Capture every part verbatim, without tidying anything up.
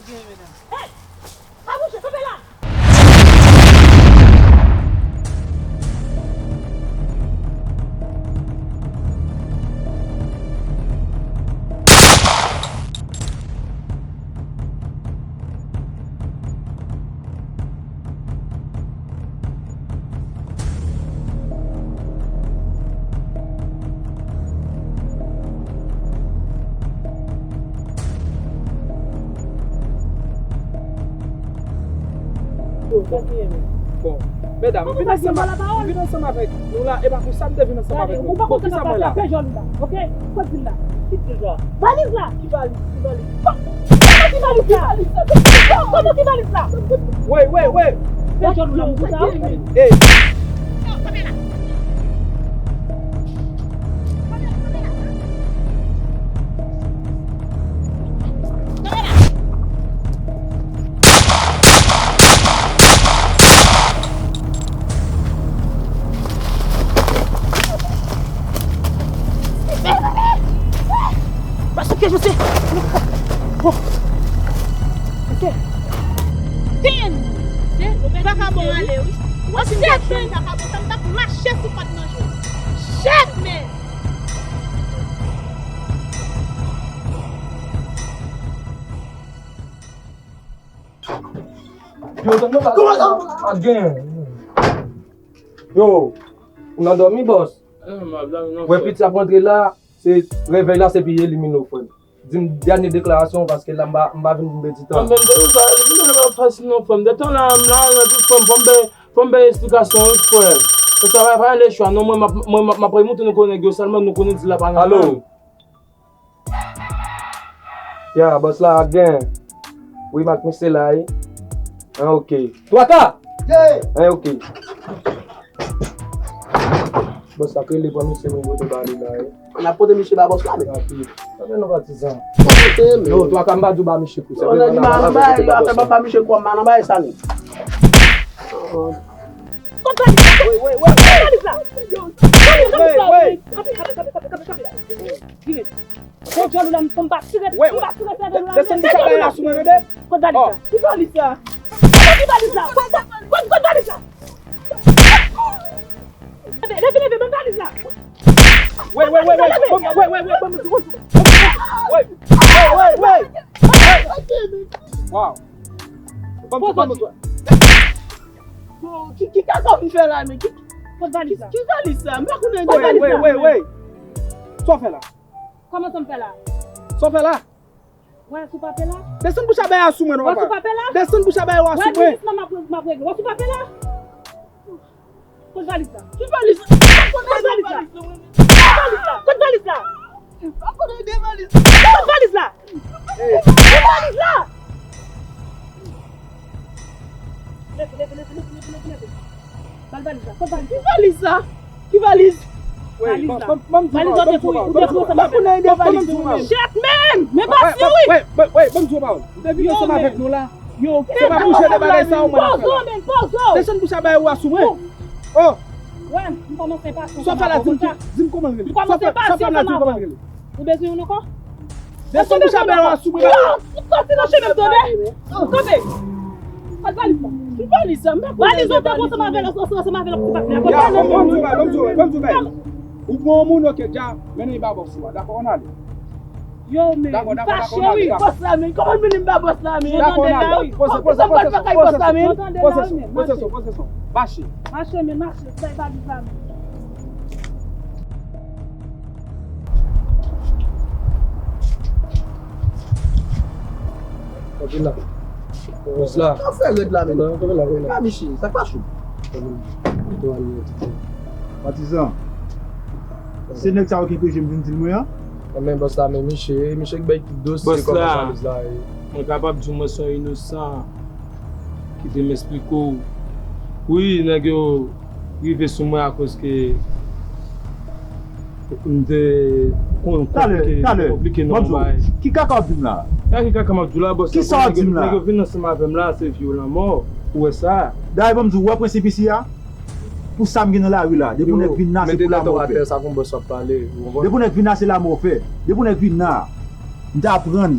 Hey! Pa bouje, kanpe la! Bon, medam, m vin ansanm, m vin ansanm avèk nou la, e pa pou sa m te vin ansanm avèk nou. Bon, kisa mwen la? Valiz la! Ki valiz? Ki valiz? Kòman ki valiz la? Kòman ki valiz la? Wey, wey, wey! Fè jòl ou la, m di sa. Ey! Pase pyej mesye. Bon. Ok. Damn! Vakabon ale, wi. Shit, man! Vakabon, sa m t ap mache sou kòd manje. Shit, man! Yo, tann nou pa, pa gen. Yo, ou nan dòmi, bòs? Wè piti ap rantre la, se revèy la, se pi elimine w, frè m. Di m dènye deklarasyon w, paske la m pa, m pa vin pou m pèdi tan. Mwen menm, de sa, li vin nan fasil non, frè m. De tan la, m la, nan tout fòm, fò m bay, fò m bay esplikasyon, wi, frè m. Se sa, pa, pa gen lechwa, non, mwen, m ap, mwen, m ap, m ap montre nou konnen yo, sèlman nou konnen di la pa nan. Alo? Ya, bòs la, gen. Wi, m ak misye la, wi. An, ok. Twaka! An, ok. Bòs la, k rele pran misye pou m pote ba li la, wi. N ap pote misye ba bòs la, men. Sa fè nou patizan. Yo, Twaka, m pa di w ba misye kou. Se vre, m pa nan bagay sa, non. Kote valiz la? Kote valiz la? Kote valiz la? Vire. Gwo djòl ou la, m pa tire, m pa tire sèvèl ou la. Desann bouch a bay la sou mwen, tande? Kot valiz la? Ki valiz la? Kot valiz la? Kot, kot, kot, kot valiz la? Leve, leve, leve, ban m valiz la. Wey, wey, wey, wey. Leve. Ban m, wey, wey, wey, ban m, wey, wey, wey. Wow. Ban m, ban m, ki, ki kaka w vin fè la, men? Ki, kot valiz la? Ki valiz la? M pa konnen. Wey, wey, wey, wey. Sa w fè la? Kòman sa m fè la? Sa w fè la? Wè sou papye la? Desann bouch a bay a sou mwen, non, papa. Wè sou papye la? Desann bouch a bay a sou mwen. Wè biznis lan m ap, m ap regle. Wè sou papye la? Kot valiz la? Ki valiz la? Kot valiz la? Kot valiz la? Kot valiz la? Kot valiz la? Kot valiz la? Leve, leve, leve. Bal valiz la. Kot valiz la? Ki valiz la? Ki valiz? Valiz la. Valiz la te pou ou. Ou te pou ansanm avè l. Shit, man! Men pase wi! Wey, wey, wey, ban m di w yon pawòl. M te vin ansanm avèk nou la. Yo, se pa pou jere bagay sa yo, mwen ap fè la. Pozo, men, pozo! Desann bouch a bay ou a sou mwen. Oh! Wè, m kòmanse pase ansanm avè w konsa. Sa w fè la, di m kòman l rele. M kòmanse pase ansanm avè w. Ou bezwen youn ankò? Desann bouch a bay ou a sou mwen. Yo, ou soti nan chemen m, tande? Kanpe! Al valiz la. Ki valiz sa? M pa konnen de valiz sa. Valiz ou te pran ansanm avè l, ansanm avè l, ti patnè. Ya, ban m di w bagay, ban m di w bagay, ban m di w bagay. Ou pran yon moun, ok, dja, mennen l ba bòs ou a, dakò, ann ale. Yo, men, m fache wi. Bòs la, men, kòman m vin m ba bòs la, men? Dakò, ann ale. Poze, poze, poze son, poze son, poze son, poze son, mache. Mache, men, mache, bay valiz la, men. Kanpe la. Bòs la. Sa w fè rèd la, men? Kanpe la, kanpe la. Pa miche, sa pa cho. Patizan. Se nèg sa yo ki enpeche m vin di l mwen an? Anben, bòs la, men miche, miche ki bay tout dosye kòman valiz la ye. Mwen kapab di w mwen se yon inosan ki te m esplike w. Wi, nèg yo rive sou mwen akoz ke m te konplike, konplike nan yon bagay. Ki kaka w ap di m la? Ki kaka m ap di w la, bòs la? Kisa w ap di m la? Nèg yo vin ansanm avè m la, se vyolan mò. Ou wè sa? Dayè, ban m di w, ou wè prensip isi a? Pou sa m gen nan lari la, depi yon nèg vin la, se pou lanmò w fè. Depi yon nèg vin la, se lanmò w fè. Depi yon nèg vin la, m t aprann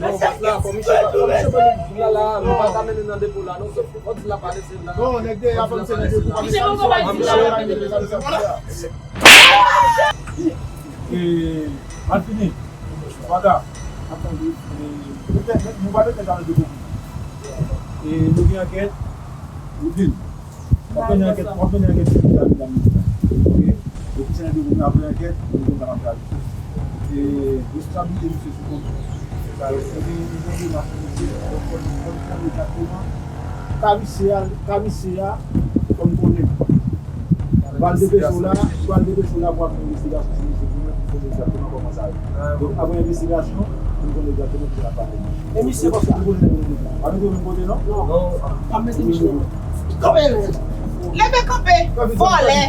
Non, bòs la, fò misye, fò misye ban nou di la, la, nou pa ka mennen nan depo la, non, se fò di la pale, se la. Non, nèg dèyè a, fò misye nan depo, pa misye poko bay di la. E, Malfini, Fada, e, nou pa mete sa nan depo. E, nou gen ankèt, nou di. W ap mennen ankèt, w ap mennen ankèt sou tout la, medam, mesye. Oke? Depi se nan depo, nou ap mennen ankèt, nou konn sa n ap fè avè l. E, responsabilite misye sou kont. Sa yo, se de, de, de demach misye, donk, fò n, fò n konnen egzakteman. Ka misye a, ka misye a, fò n konnen. Pral depeche w la, pral depeche w la pou ap fè envestigasyon sou misye pou mwen, pou konnen egzakteman kòman sa ye. Donk, apre envestigasyon, pou n konnen egzakteman ki sa n ap pale. E misye konsa. Ou konnen, ou konnen. Pa mete w menm kote, non? Non. Pa mete misye. Kanpe, leve kanpe. Vòlè.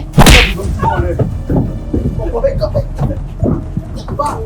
Vòlè. Kanpe, kanpe. Ba.